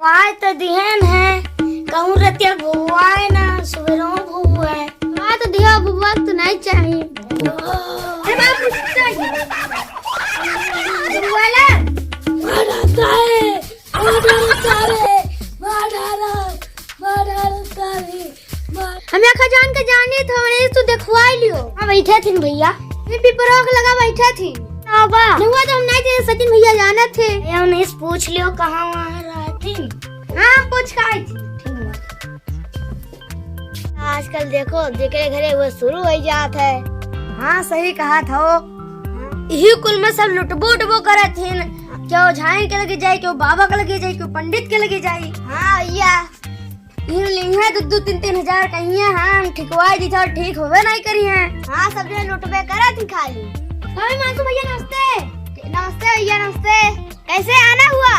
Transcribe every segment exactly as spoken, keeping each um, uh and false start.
आज तो दिहन है, कहूँ रतिया भुआए ना, सुबेरो भुआए। आज तो दिया भुआ तो नहीं चाहिए। अरे बाप रे, चाहिए। भुआला। मार डालता है, मार डालता है, मार डाला, मार डालता है, मार। हम यहाँ खजान के जाने थे, हमने तो देखवाई लियो। हाँ, बैठे थे भैया। ये पिपरा के लगा बैठे थे। बाबा। नहीं हुआ तो हम नहीं थे, सचिन भैया जाना थे। ये हमने इस पूछ लियो, कहाँ वहाँ रहती। हाँ, पूछ का आई थी। ठीक बा। आजकल देखो, जेकरे घरे वो शुरू हो जात है। हाँ, सही कहा था वो। यही कुल में सब लुटबो उटबो करत हिन। केहू झाइन के लगे जाई, केहू बाबा के लगे जाई, केहू पंडित के लगे जाई। हाँ भैया। इहन लिंगा दो दो तीन तीन हजार कहिया, हाँ, हम ठिकवाई दी था, ठीक होवे नहीं करी हैं। हाँ, सब जने लुटबे करत ही खाली। अरे मानसू भैया नमस्ते। नमस्ते भैया, नमस्ते। कैसे आना हुआ?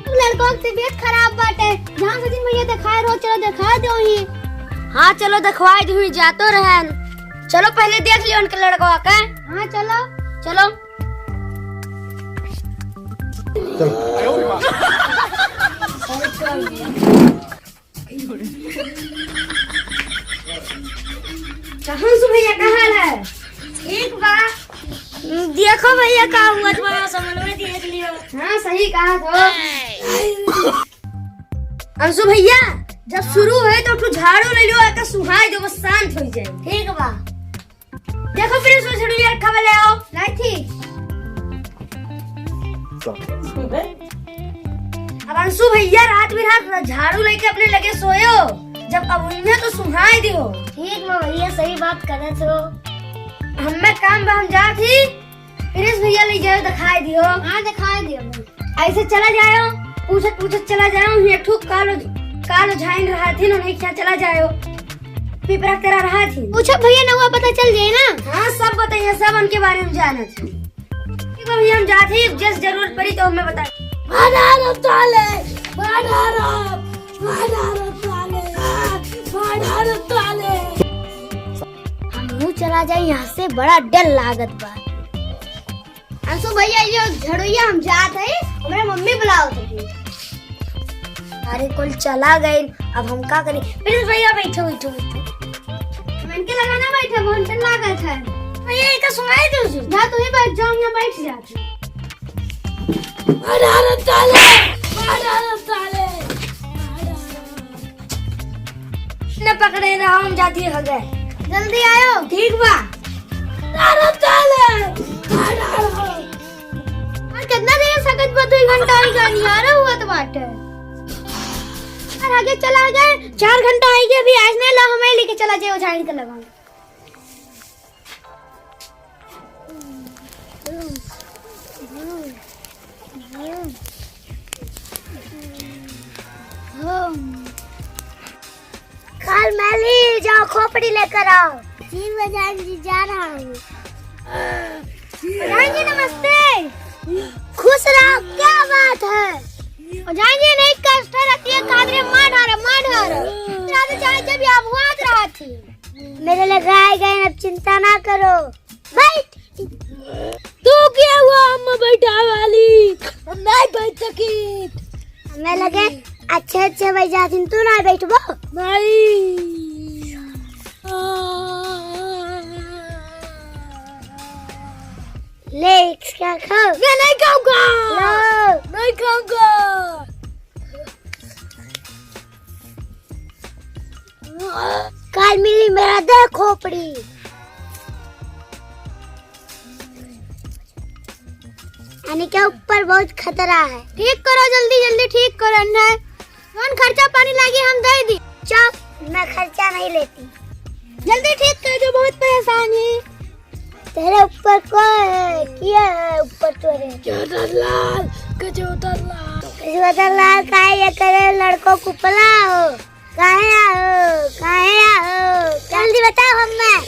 लड़कों की तबीयत खराब बाटे। जहाँ सचिन भैया देखाए रहो, चलो देखाए दो ही। हाँ, चलो देखाए दो ही, जातो रहन। चलो पहले देख लियो उनके लड़कों का। हाँ, चलो। चलो। अंशु भैया, का हाल है? ठीक बा। देखो भैया, का हुआ तुम्हारा समझ में, देख लियो। हाँ, सही कहा था। अंशु भैया, जब शुरू होए तो उठो, झाड़ू ले लियो, आके सुहाई दो, बस शांत हो जाए। ठीक बा। देखो प्रिंस, वो झड़ुइया रखा वाले आओ। लाई थी। अब अंशु भैया रात बिरात झाड़ू लेके अपने लगे सोयो, जब अब उन्हें तो सुहाई दियो। ठीक बा भैया, सही बात करत हो। हमें काम बा, हम जात ही। प्रिंस भैया ले जाओ, दिखाई दियो। हाँ, दिखाई दियो। ऐसे चला जाओ, पूछत पूछत चला जाओ, ये ठुक कालो, कालो झाइन रहा थी ना, नहीं क्या चला जाओ, पिपरा करा रहा थी। पूछो भैया, नौवा पता चल जाए ना। हाँ, सब बताइए, सब उनके बारे में जाना थी। ठीक है भैया, हम जाते हैं, जस जरूरत पड़ी तो हमें बताइए। मारा रे ताले, मारा रे, मारा रे ताले, मारा रे ताले। हम चला जाए यहाँ से, बड़ा डर लागत बा। अंशु भैया, ये झड़ुइया हम जात है, हमरे मम्मी बुलावत है। अरे, कुल चला गए, अब हम का करी? प्रिंस भैया, बैठो, बैठो, बैठो। हम इनके लगा ना बैठे, बहुत डर लागत है। भैया, इनका सुनाई दो जी। जा, तू ही बैठ जाओ, यहाँ बैठ जा। अरे, अरे, साले, अरे, अरे, साले। न पकड़े रहो, हम जाती हो गए। जल्दी आयो। ठीक बा। अरे साले, अरे, अरे। और कितना देर सकत बा, दो घंटा हो गया, निहारा हुआ तो बाटे। और आगे चला गए, चार घंटा हो गया, अभी आज नहीं ला, हमें लेके चला जाए, वो झाइन के लगा। काल मैं ले जाओ, खोपड़ी लेकर आओ। जी, प्रधान जी, जा रहा हूँ। प्रधान जी, नमस्ते। खुश रहो, क्या बात है? प्रधान जी, नहीं कष्ट रहती है, कादरे मार डारे, मार डारे। रात जाए जब ये आवाज रहा थी। मेरे लगे आए गए, अब चिंता ना करो। बैठ। तू क्या हुआ अम्मा बैठा वाली? हम नहीं बैठ सकी। हमें लगे अच्छे अच्छे बैठ जाती, तू ना बैठबो। नहीं। ले, इसका खाओ। मैं नहीं खाऊंगा। लो। नहीं खाऊंगा। काल मिली मेरा दे खोपड़ी। यानी क्या ऊपर बहुत खतरा है। ठीक करो, जल्दी जल्दी ठीक करो, नहीं कौन खर्चा पानी लागी हम दे दी। चुप, मैं खर्चा नहीं लेती। जल्दी ठीक कर दो, बहुत परेशान है। तेरे ऊपर को है, किया है ऊपर तोरे? गजोधर लाल, गजोधर लाल। गजोधर लाल, काहे ये करे लड़को को पलाओ? काहे आओ, काहे आओ? जल्दी बताओ हमें।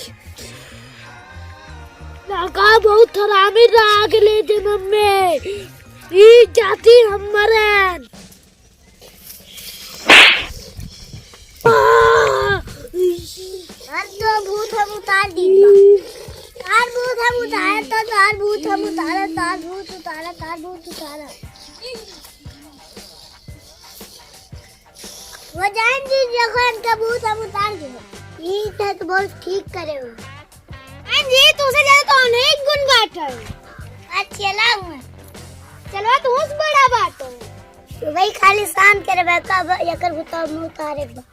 लड़का बहुत हरामी रहा अगले जन्म में। ई जाति हमरे। यार, तो भूत हम उतार दी। तार भूत हम उतारे, तो तार भूत हम उतारे, तार भूत उतारे, तार भूत उतारे। वो जान जी, देखो इनका भूत हम उतार दिए। ई तो बहुत ठीक करे हो। जान जी, तुमसे ज्यादा तो अनेक गुण बाटे। अच्छा, लाऊं मैं। चलो, तुमसे बड़ा बाटे। वही खाली शाम के रे बा, का बा, एकर भूत हम उतारे बा।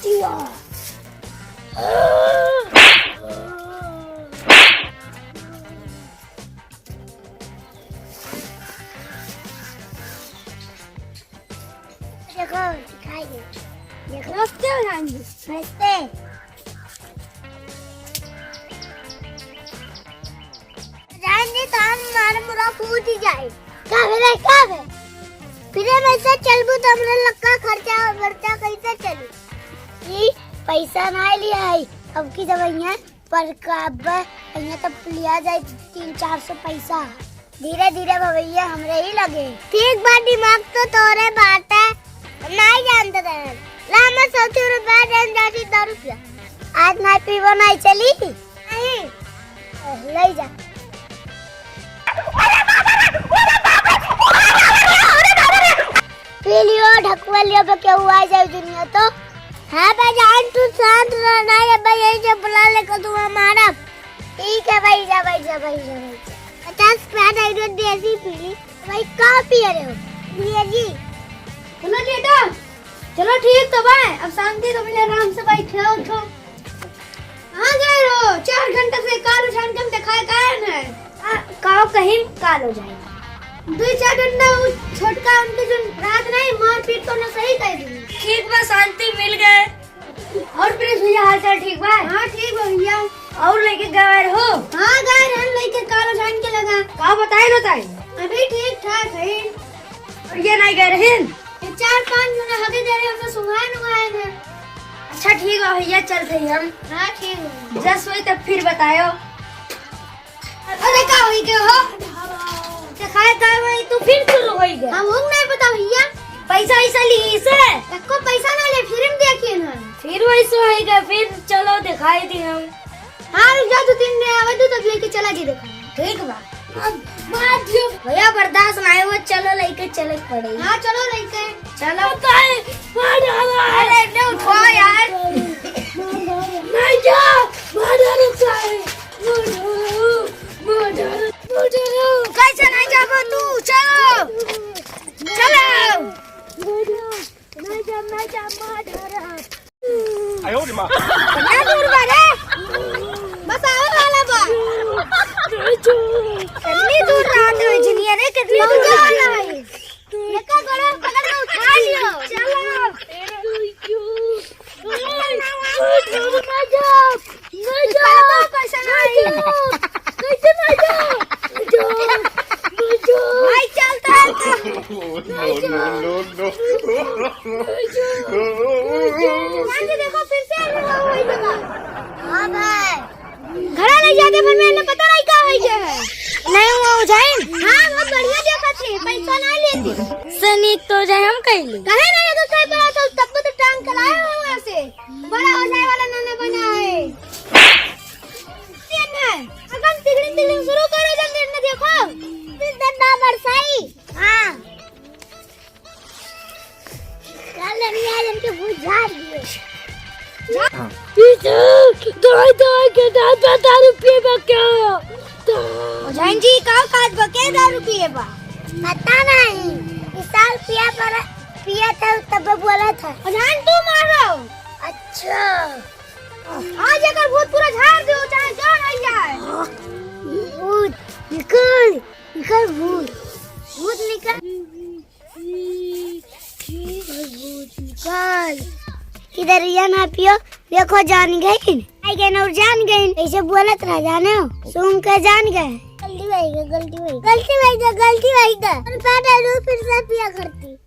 जिया। देखो, दिखाई दे। देखो। नमस्ते प्रधान जी। नमस्ते। प्रधान जी, तो हमारा मुरा फूट ही जाए। का भेले, का भेले? फिर हम ऐसे चलबू तो हमरा लक्का खर्चा वर्चा कैसे चली? ई पैसा ना लिया है, अब की दवाइयाँ पर कब यहाँ तक लिया जाए तीन चार सौ पैसा। धीरे धीरे भवैया हमरे ही लगे। ठीक बा, दिमाग तो तोरे बाटे, नाई जानते रहे। ला, मैं सौ रुपया देन जाती, दस रुपया। आज नाई पीबो, नाई चली। नहीं, ले जा। पी लियो, ढकुआ लियो, बे केहू आ जाए दुनिया तो। हाँ बे जान, तू शांत रह ना, ये बे यही से बुला लेकर तू हमारा। ठीक है भाई, जा भाई, जा भाई, जा भाई। पचास रुपया दे दो, देसी पी ली। भाई, का पिए रहे हो? भैया जी। सुनो बेटा, चलो ठीक तो बा, अब शांति तो मिले, आराम से बैठो, उठो। कहाँ गए रहो? चार घंटा से कालो जान के हम देखाए काहे न है? आ, काव कहीं कालो जाए। दो चार घंटा वो छोटका उनके जो रात नहीं मारपीट तो ना सही कर दी। ठीक बा, शांति मिल गए। और प्रिंस भैया हाल चाल ठीक बा? हाँ ठीक बा भैया। और लेके गए हो? हाँ गए रहन लेके कालो जान के लगा। का बताए लो ताई? अभी ठीक ठाक है। और ये नहीं गए रहन? ये चार पांच जने हगे दे रहे, हमसे सुहाए नुहाए ने। अच्छा ठीक बा भैया, चलते ही हम। हाँ ठीक बा। जस होई तब फिर बतायो। अरे का होई के हो? दिखाए का भाई तू फिर शुरू होई गया। हम उन नहीं पता भैया। पैसा ऐसा ली इसे? एको पैसा ना ले, फिल्म देखिए ना। फिर वैसे होई गया, फिर चलो दिखाई दी हम। हाँ रुक जा, दो तीन दिन आवे दो तब लेके चला जी देखा। ठीक बा। अब मार दियो। भैया बर्दाश्त ना हो, चलो लेके चले पड़े। हाँ चलो लेके। चलो। काहे मार डाला? अरे, ले उठवा यार। नहीं जा, मार डालो काहे? मार डालो, मार डालो, मार डालो। कैसे नहीं जाबो तू? चलो, चलो। नहीं जा, नहीं जा, मार डाला। आयो रे माँ। कितना दूर बा रे? बस आवे वाला बा। नहीं जा। कितनी दूर रहा तू, इंजीनियर है, कितनी दूर रहा है? एका गोड़ा पकड़ के उठा लियो। चलो। ना जा, ना जा। पैसा नहीं। कैसे ना जा? ना जा, ना जा। भाई चलता है तो। No, no, no, no। भाई देखो फिर से आने वाला है जगह। हाँ भाई। घरा नहीं जाके फिर मैंने पता नहीं का है ये है। नहीं हुआ हो जाए। हाँ, बहुत बढ़िया देखा थे, पैसा ना लेती। सनिक तो जाए हम कह ली। कहे नहीं तो कह पड़ा था, तब तो टांग कराया हुआ से। बड़ा हो जाए वाला नाना बना है। ये ना, अगर तिगड़ी तिगड़ी शुरू करो जब देर न देखो। फिर दिन ना बरसाई। हाँ। काल नहीं आए, इनके भूत झाड़ दिए। पीछे दवाई, दवाई के दांत में दारू पिए बा क्या? जान जी, का काज बा के दारू पिए बा? पता नहीं, इस साल पिया पर, पिया था तब बोला था। जान तू मारो। अच्छा। आज अगर भूत पूरा झाड़ दो, चाहे जो नहीं जाए। भूत निकल। निकल भूत, भूत निकल। भूत निकल। इधर या ना पियो, देखो जान गइन। आई गइन और जान गइन। ऐसे बोलत रहा जाने हो, सुन के जान गए। गलती भाई का, गलती भाई का। गलती भाई का, गलती भाई का। और पैदा रू फिर से पिया करती।